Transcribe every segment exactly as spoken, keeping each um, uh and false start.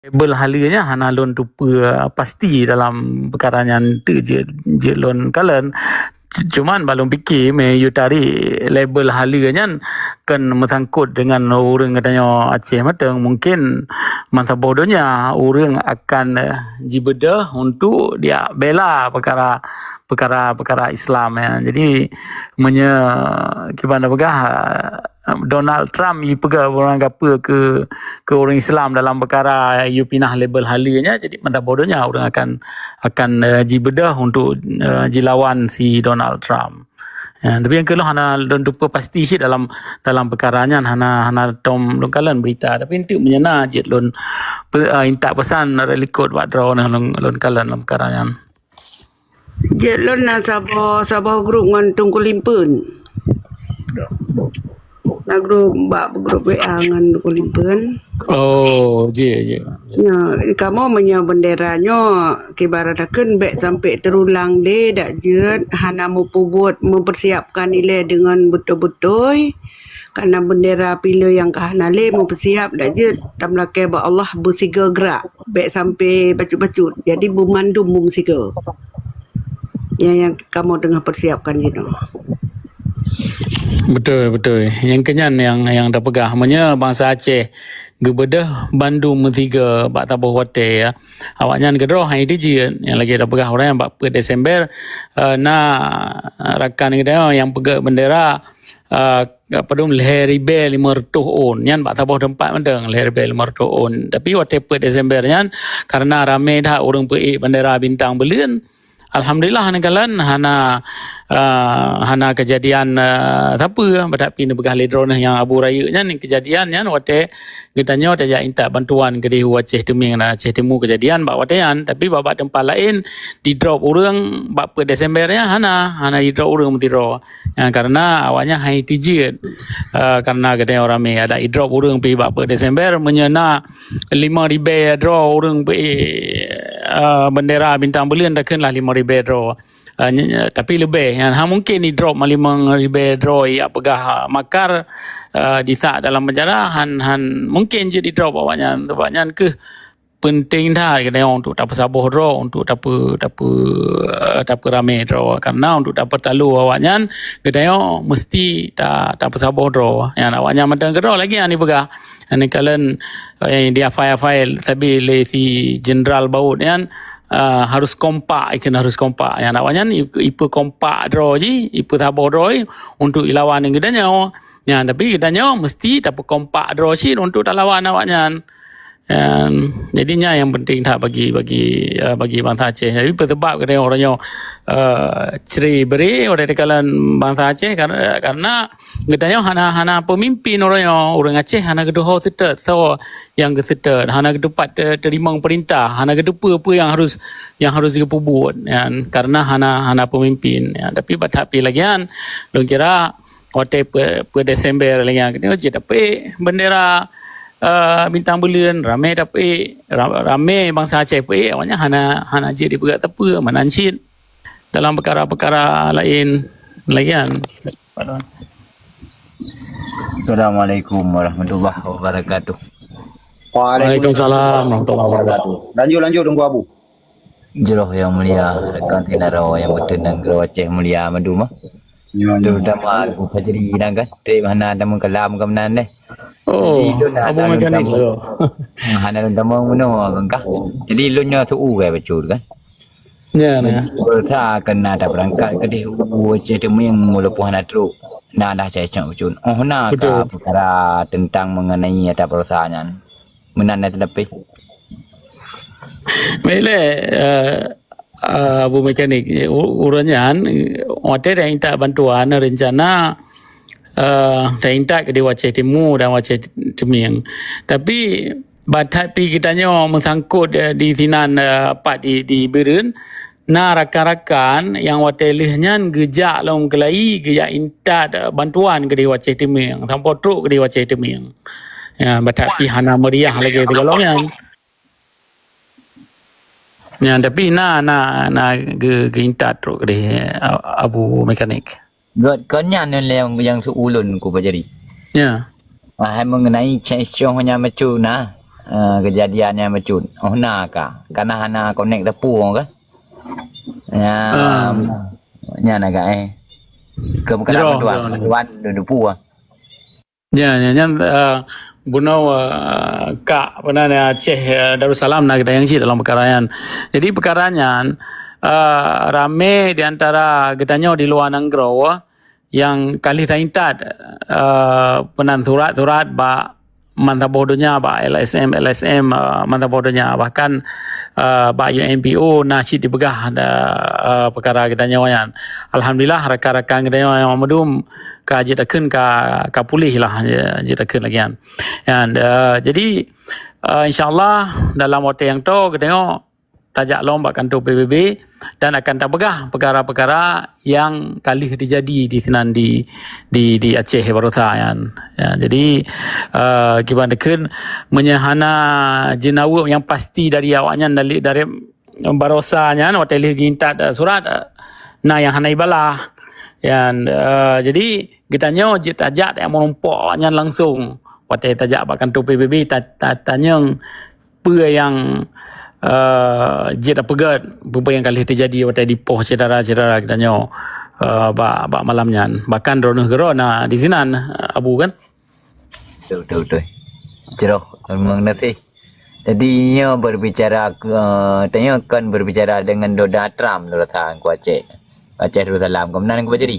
Label haleue nyan hana lôn tupeue pasti dalam peukara nyan, teuk jeuet, jeuet lôn kalon. Cuman bak lôn pike, mé yue tarék label haleue nyan kon meusangkot deungon ureuëng geutanyoe Aceh mantong, mungkin meusaboh donya ureuëng akan, eh, jibeudôh untuk dia bela peukara, peukara, peukara Islam nyan. Jadi meunyoe kiban peugah, Donald Trump jipeugah ureuëng gapeue keu, keu ureuëng Islam dalam peukara yue pinah label haleue nyan, jadi meusaboh donya ureuëng akan, akan, eh, jibeudôh untuk, eh, jilawan si Donald Trump. Ya, tapi nyang keunoe hana lôn tupeue pasti cit dalam, dalam peukara nyan, hana, hana tom lôn kalon beurita. Tapi enteuk meunyoe na jeuet lôn pe-, eh, intat peusan dari likot bak droeneuh lôn, lôn kalon dalam peukara nyan. Jeuet lôn na saboh, saboh grup ngon Teungku Limpeuen. Na grup, bak grup W A ngon Teungku Limpeuen. Oh, ji, ji. Ya, kamoe meunyoe bendera nyoe kiban takheun bék sampai teurulang lé, dak jeuet, hana meupubuet, mempersiapkan ilée deungon beutôi-beutôi. Karena bendera pileue nyang ka hana lé meupersiap, dak jeuet, tameulakée bak Allah beusigoe grak. Bék sampai bacut-bacut. Jadi beumandum beumeusigoe. Nyang, nyang kamoe teungoh persiapkan jinoe. Beutôi, beutôi. Nyang keunyan nyang, nyang tapeugah. Meunyoe bansa Aceh geubeudôh bandum meusigoe bak saboh watée, ya, awaknyan keudroe hana jijeuet. Nyang lagée tapeugah ureuëng bak peuet Desember, eh, na rakan geutanyoe nyang peugét bendera, eh, padum lhée ribée limong reutôh ôn. Nyan bak saboh teumpat mantong lhée ribée limong reutôh ôn. Tapi watée peuet Desember nyan, karena ramé that ureuëng peuék bendera bintang buleuen, alhamdulillah, neukalon hana, eh, hana keujadian, eh, sapeue. Tapi neupeugah lé droeneuh nyang Abu Rayeuk nyan, keujadian nyan watée geutanyoe tajak intat bantuan keudeh u Aceh Teumieng dan Aceh Timu keujadian bak watée nyan. Tapi bak, bak teumpat laén, didrop ureuëng bak peuet Desember nyan hana, hana didrop ureuëng meusidroe. Ya, karena awaknyan hana jijeuet, eh, karena geutanyoe ramé. Adak idrop ureuëng pih bak peuet Desember, meunyoe na limong ribée droe ureuëng peuék, eh, bendera bintang buleuen, takheun lah limong ribée droe. Eh, ny-, ny-, tapi leubeh, ya, hana mungkin idrop limong ribée droe, ya, peugah, eh, makar, eh, jisak dalam penjara, han, han mungkin jeuet idrop awaknyan. Sebab nyan keuh penting that geutanyoe untuk tapeusaboh droe, untuk tape-, tape-, eh, tapeuramé droe. Karena untuk tapeutalo awaknyan, geutanyoe meusti ta-, tapeusaboh droe. Nyan awaknyan mantong keudroe lagée nyang dipeugah. Neukalon, eh, di afai-afai sabe lé si Jenderal Baut nyan, eh, harus kompak, ikheun harus kompak. Nyan awaknyan i-, ipeukompak droe jih, ipeusaboh droe jih untuk ilawan geutanyoe. Nyan, tapi geutanyoe meusti tapeukompak droe cit untuk talawan awaknyan. Em, jadi nyan nyang penting that bagi, bagi, eh, bagi bansa Aceh. Jadi peusabab geutanyoe uroe nyoe, eh, cre bri watée takalon bansa Aceh, karena, karena geutanyoe hana, hana peumimpin uroe nyoe. Ureuëng Aceh hana geuteuho seutôt soe nyang geuseutôt, hana geutupat te-, teurimong peurintah, hana geuteupeue peue nyang harus, nyang harus geupeubuet, ya, karena hana, hana peumimpin, ya. Tapi bak that pih lagée nyan, lôn kira watée peuet, peuet Desember lagée nyan, geutanyoe jeuet tapeuék bendera, eh, bintang buleuen, ramé tapeuék, ra-, ramé bansa Aceh peuék, awaknyan hana, hana jeuet dipeugah sapeue, meunan cit dalam peukara-peukara laén lagée nyan. Assalamualaikum warahmatullahi wabarakatuh. Waalaikumsalam warahmatullahi wabarakatuh. Lanjut, lanjut, Teungku Abu. Jroh nyang mulia, rakan syedara nyang meuteunang, Aceh mulia mandum, ah. Ya, ya. Terutama Abu Fajri nyan kan, treb hana tamong kalam keu meunan deh. Oh, jadi, lôn Abu hana lôn Mekanik tamong. Hmm, hana lôn tamong meunoe kan kah. Jadi, lôn nyoe seu-u kai bacut kan. Ya, jadi, ya. Beurasa keu na tabeurangkat keudeh u Aceh Teumieng walaupun hana trok. Na dah cecok bacut. Oh, na ka, betul, peukara teuntang mengenai ata beurasa nyan. Meunan na teudapi. Baik lé, eh, eh, Abu Mekanik, u-, uroe nyan, watée taintat bantuan, reuncana, eh, taintat keudeh u Aceh Timu dan u Aceh Teumieng. Tapi, bak that pih geutanyoe meusangkot, eh, di sinan, eh, pat di, di Bireuen, na rakan-rakan nyang watée lheueh nyan geujak lom keulayi geujak intat, eh, bantuan keudeh u Aceh Teumieng, sampoe trok keudeh u Aceh Teumieng. Ya, bak that pih hana meriah lagée sigohlom nyan. Ya, tapi na, na, na geu-, geuintat trok keudeh, eh, Abu Mekanik. Buet kon nyan lé nyang seu-u lôn ku Pak Jari. Ya. Ah, hai mengenai cek sioh nyang macam na. eh, kejadian nyang bacut. Oh na ka. Kana hana connect telepon ka. Ya, Ah. nyan agak, eh. Ke bukan Jroh, Ramadan, jroh. Ramadan dua ribu dua puluh. Ya, ya, nyan, eh, bunoe, eh, Kak, apa nama, Aceh, eh, Darussalam na geutanyoe cit dalam peukara nyan. Jadi peukara nyan, eh, ramé di antara geutanyoe di luwa nanggroe, nyang ka lheueh taintat, eh, peunan surat-surat bak mantong boh donya, bak L S M, L S M, eh, mantong boh donya. Bahkan, eh, bak U N P O na cit dipeugah da, eh, peukara geutanyoe nyan. Alhamdulillah, rakan-rakan geutanyoe nyang mandum ka jeuet takheun ka, ka puléh lah, jeuet takheun lagèe nyan. Nyan, eh, jadi, eh, insya Allah dalam watèe nyang toe geutanyoe tajak lom bak kantô P B B dan akan tapeugah peukara-peukara nyang ka lheueh teujadi di sinan di, di, di Aceh baroesa nyan. Ya, jadi, eh, kiban takheun meunyoe hana jeunaweueb nyang pasti dari awaknyan dari, dari baroesa nyan watèe lheueh geuintat, eh, surat, eh, na nyang hana ibalah. Nyan, eh, jadi geutanyoe jeuet tajak tajak meurumpok awaknyan langsung. Watèe tajak bak kantô P B B ta-, ta-, tanyong peue nyang, eh, jeuet tapeugah, peue nyang ka lheueh teujadi watèe dipoh syedara-syedara geutanyoe, eh, bak, bak malam nyan. Bahkan droeneuh keudroe na di sinan, eh, Abu, kan? Betul, betul, betul. Jroh, memang na sih. Jadi, nyoe berbicara ke, eh, tanyoe kan berbicara dengan Donald Trump, Donald Trump ku Aceh. Aceh Darussalam. Keunan ku jadi.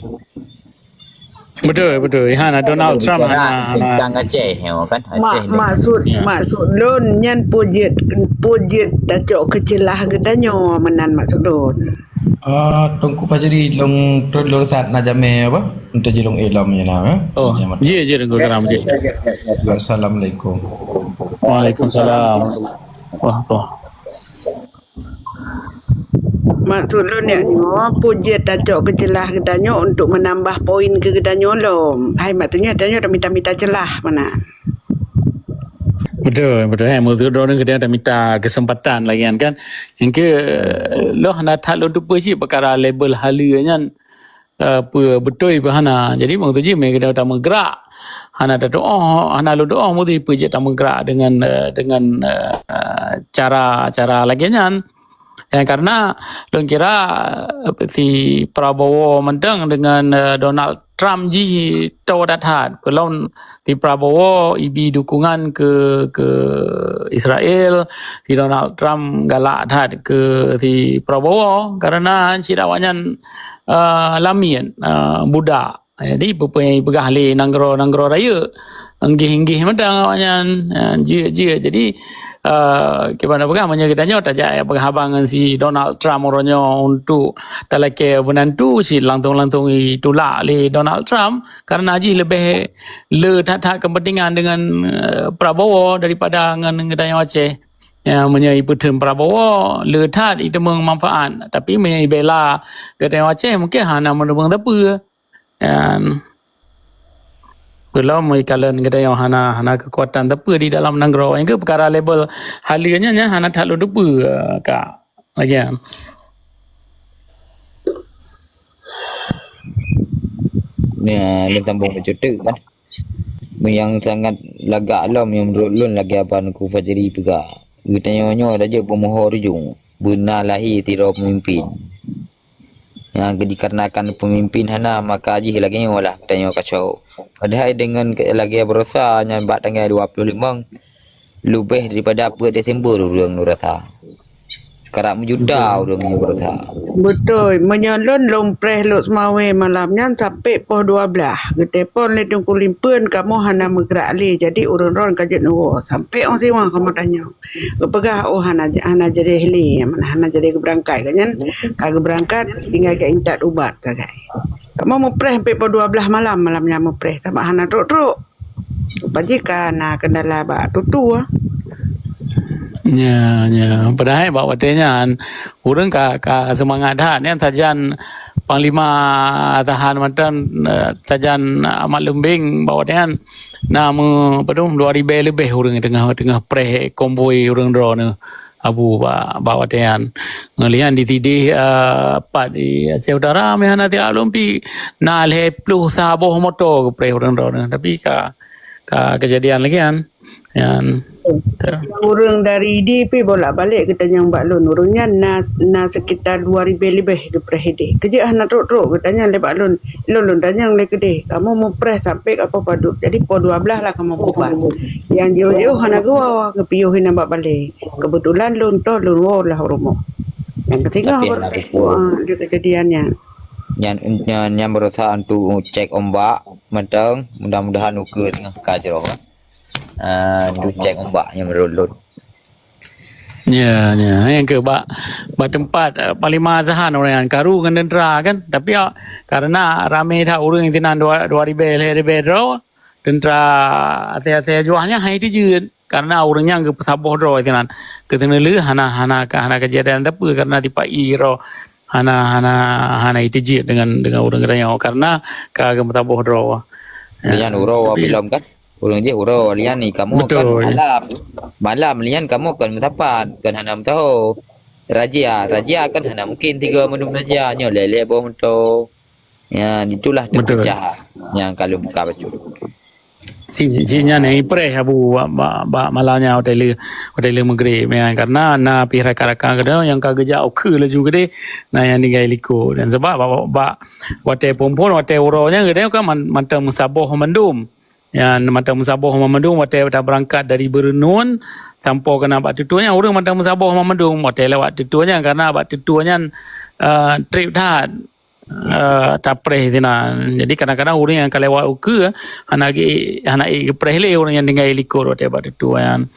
Betul, betul. Hana Donald Trump Bicara hana, hana. Tentang Aceh, ya, kan? Mak-, Aceh ni. Maksud, Ya. Maksud lôn nyan peue jeuet, peue jeuet tacok keu ceulah geutanyoe meunan maksud lôn. Ah, Teungku Fajri, lôn, lôn sat na jamé apa? Untuk jilong ilom je na, eh? Oh, Jamé. Jih, jih, Teungku Karam, jih. Ya, ya, ya, ya. Assalamualaikum. Waalaikumsalam. Wah, wah. Maksud lôn nyan nyoe, peue jeuet tacok keu ceulah geutanyoe untuk menambah poin keu geutanyoe lom. Hai, maksudnya tanyoe dah mita-mita ceulah mana. Betul, betul. Hai, maksud droeneuh geutanyoe dah mita kesempatan lagi kan. Engke, loh na that lôn teupeue cit peukara label haleue nyan. Eh, peue beutôi peue hana. Jadi, meunyoe jih, meunyoe geutanyoe tameugrak, hana tatuoh, hana lôn tuoh, meunyoe peue jeuet tameugrak dengan, eh, dengan, eh, cara-cara lagèe nyan. Ya, karena lôn kira, eh, si Prabowo mantong dengan, eh, Donald Trump jih toe that-that. Peulom si Prabowo ibi dukungan keu, keu Israel, si Donald Trump galak that keu si Prabowo, karena cit awaknyan, eh, lamiet, eh, budak. Jadi, peue-peue nyang jipeugah lé nanggroe-nanggroe rayeuk, enggih-enggih mantong awaknyan, eh, jeuet-jeuet. Jadi, eh, kiban peugah, meunyoe geutanyoe tajak peugah haba ngon si Donald Trump uroe nyoe untuk talakèe beunantu, cit langsung-langsung jitulak lé Donald Trump, karena jih leubeh le that-that kepentingan dengan, eh, Prabowo daripada ngon geutanyoe Aceh. Ya, meunyoe ipeutheun Prabowo, le that iteumeung manfaat. Tapi meunyoe ibela geutanyoe Aceh, mungken hana meuneumeung sapeue. Nyan. Peulom ikalon geutanyoe hana, hana keukuatan sapeue di dalam nanggroe. Nyang keu peukara label haleue nyan, nyan hana that lôn teupeue, Kak. Lagèe nyan. Nyan, lôn sambông bacut teuk kan. Nyang sangat lagak lom nyang meunurot lôn lagèe haba Teungku Fajri peugah. Geutanyoe nyoe dah jeuet peumeuho ujong. Beuna lahé sidroe peumimpin. Nyang dikarenakan peumimpin hana, maka jih lagèe nyoe lah geutanyoe kacau. Padahai deungon ke-, lagèe baroesa nyan bak tanggai dua ploh limong, leubeh daripada peuet Desember ureueng nyoe rasa. Karab meujuta ureueng nyoe rasa. Beutôi, meunyoe lôn, lôn preh Lhokseumawe malam nyan sampoe poh dua blaih. Geutelepon lé Teungku Limpeuen, kamoe hana meugrak lé, jadi ureueng droen ka jeuet neuwoe. Sampoe 'oh siwa kamoe tanyong. Geupeugah, "Oh, hana, hana jadeh lé, hana jadeh geubeurangkat." Gobnyan ka geubeurangkat, tinggai geuintat ubat sagai. Kamoe mupreh sampoe poh dua blaih malam, malam nyan mupreh, sabab hana trok-trok. Paji ka na keundala bak tutoe. Nya, nya. Padahai bak watèe nyan, ureueng ka, ka seumangat that. Nyan sajan Panglima Tahan mantong, eh, sajan Ahmad Leumbeng bak watèe nyan. Na meu-, padum, dua ribèe leubeh ureueng teungoh, teungoh preh konvoi ureueng droeneuh Abu bak, bak watèe nyan. Ngon lé nyan disideh, eh, pat di Aceh Utara, meuhana silap lôn pih na lhèe ploh saboh moto geupreh ureueng droeneuh. Tapi ka, ka keujadian lagèe nyan. Nyan. Ureuëng dari idéh pih bolak-balik geutanyong bak lôn. Ureuëng nyan na, na sekitar dua ribèe leubeh geupreh idéh. Keujeuet hana trok-trok geutanyong lé bak lôn. Lôn, lôn tanyong lé keudéh, "Kamoe mupreh sampoe ka poh padub?" Jadi poh dua blaih lah kamoe mupreh. Nyang jiôh-jiôh hana geuwoe, geupiôh inan bak balée. Keubeutulan lôn toh lôn woe lah u rumoh. Nyang keusingoh baru, ah, di keujadian nyan. Nyan, nyan, nyan berusaha untuk cek ombak mantong, mudah-mudahan ukeue teungoh ka jroh. Ah, untuk cek ombak nyan meureulut. Ya, ya. Nyang keu bak, bak teumpat, eh, Panglima Zahan ureuëng nyan karu ngon teuntera kan. Tapi, ah, karena ramé that ureuëng sinan dua, dua ribèe, lhèe ribèe droe, teuntera asai-asai juah nyan hai teujeuet. Karena ureuëng nyan geupeusaboh droe sinan. Keuteuneuleue hana, hana, hana keujadian teupeu karena tipak i droe hana, hana, hana iteujeuet dengan, dengan ureuëng geutanyoe karena ka geupeusaboh droe. Nyan uroe bilom kan? Ureuëng jih uroe lian ni kamoe kan malam. Malam lian kamoe kan meusapat, kan hana meusaho. Razia, razia kan hana mungkin tiga mandum razia. Nyoe lé-lé boh moto. Ya, itulah terpecah nyang kalau buka bacut. Si, si nyan nyang ipreh Abu bak, bak, bak malam nyan watèe lheueh, watèe lheueh Maghrib nyan. Karena na pih rakan-rakan geutanyoe nyang ka geujak ukeue laju keudéh, na nyang tinggai likot. Dan sebab bak, bak, bak watèe phôn-phôn, watèe uroe nyan geutanyoe kan man-, mantong meusaboh mandum. Nyan mantong meusaboh mandum watèe tabeurangkat dari Beureunuen sampoe keunan bak Teutue nyan ureuëng mantong meusaboh mandum watèe lewat Teutue nyan karena bak Teutue nyan, eh, trép that, eh, tapreh sinan. Jadi kadang-kadang ureuëng nyang ka lewat ukeue hana ge-, hana ék geupreh lé ureuëng nyang tinggai likot watèe bak Teutue nyan.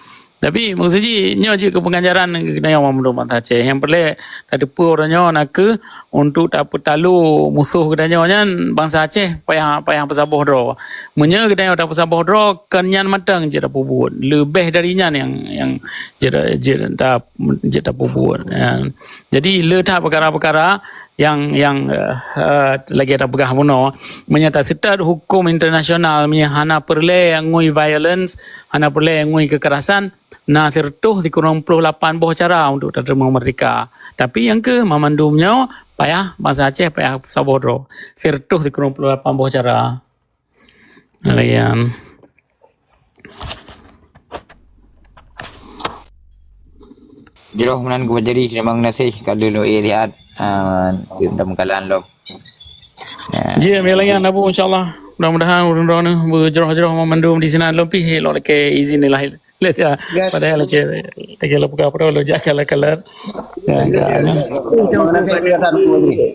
Tapi maksud jih nyoe jeuet keu peungajaran geutanyoe mandum bansa Aceh. Nyang peureulèe tateupeue uroe nyoe nakeuh untuk tapeutalo musoh geutanyoe nyan bansa Aceh payah, payah peusaboh droe. Meunyoe geutanyoe tapeusaboh droe, kon nyan mantong jeuet tapeubuet. Leubeh dari nyan nyang, nyang jeuet, jeuet ta-, jeuet tapeubuet. Ya. Jadi le that peukara-peukara nyang, nyang, eh, eh, lagèe tapeugah bunoe, meunyoe taseutôt huköm internasional, meunyoe hana peureulèe ngui violence, hana peureulèe ngui keukerasan, na sireutôh sikureueng ploh lapan boh cara untuk tateumeung meurdeka. Tapi nyang keu mamandum nyoe payah bansa Aceh payah saboh droe. Sireutôh sikureueng ploh lapan boh cara. Layan. Jroh meunan keu Fajri, terima kasih ka lôn ék lihat, ah, dalam kalan lom. Ya. Jih, meulang nyan Abu, insya-Allah. Mudah-mudahan ureueng droeneuh beujroh-jroh mamandum di sinan lom pih lôn lakèe izin ilahi. Lé sia, padahai lakèe, lakèe lôn peugah padahai lôn jak kalat-kalat. Ya, ya, ya. Terima kasih.